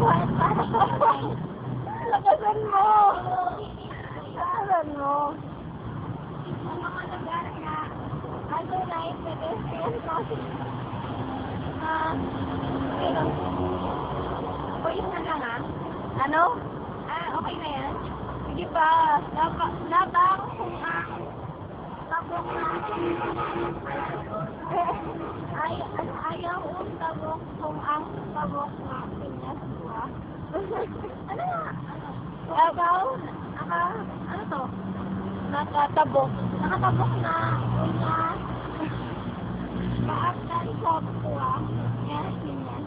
Buhat para Lakasan mo! Lakasan mo! Ang mga lugar na adunay pedestrian crossing. Ah, pero, voice na lang ah. Ano? Ah, okay na yan. Sige pa. Labang kung ang tabok na ay ayaw ang tabok kung ang tabok na pinyas ko. Ano nga? Ano? Kung ikaw, naka, ano to? Nakatabok. Nakatabok na unya maaptan sa kuha nga pinyas.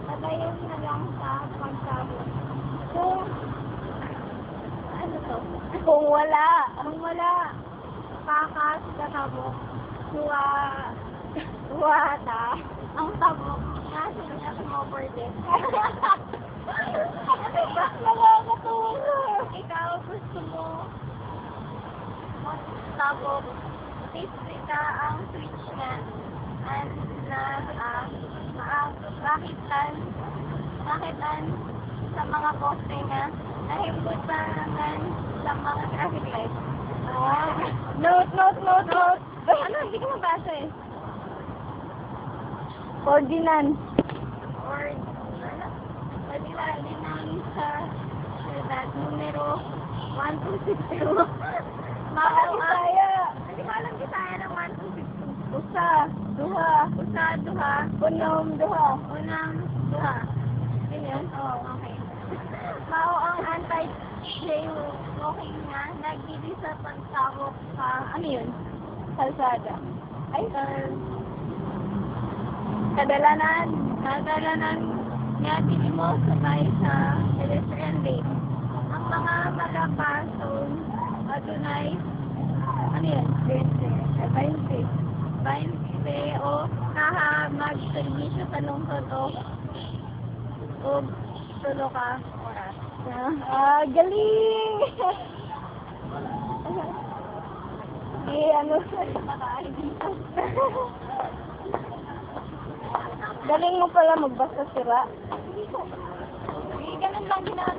Padayon na lang sa pagtabok. Kung ano to? Kung wala. Kung wala pakas katabok, kuha wata ang tabok nga sinyas mo pwede. Ano ba? Nakakatuwa. Ikaw, gusto mo tabok, ka ang switch na an na ah, makitan makitan sa mga poste nga nahimbutangan sa mga traffic light. Ah. Note, note, note, note. Ano? Hindi ko mabasa eh. Ordinance. Or, ano? Ordinance sa syudad numero 1262. Mao ang Bisaya. Hindi ko alam Bisaya ng 1262. Usa, duha, Usa, duha, unom, duha. Unang, duha. Ganyan? Oo, okay. Mao ang anti-jaywalking nga nagdili sa pagtawok sa Ano yun? Kalsada. Ay, Kadalanan. Kadalanan nga dili mo sabay sa pedestrian lane. Ang mga malapason adunay ano yun? 20. Ay, 20. 20 o kaha magserbisyo sa lungsod o og tulo ka oras. Ah, galing! Eh, ano? Galing mo pala magbasa, sira. Hindi ko. Eh, ganun lang ginagawa.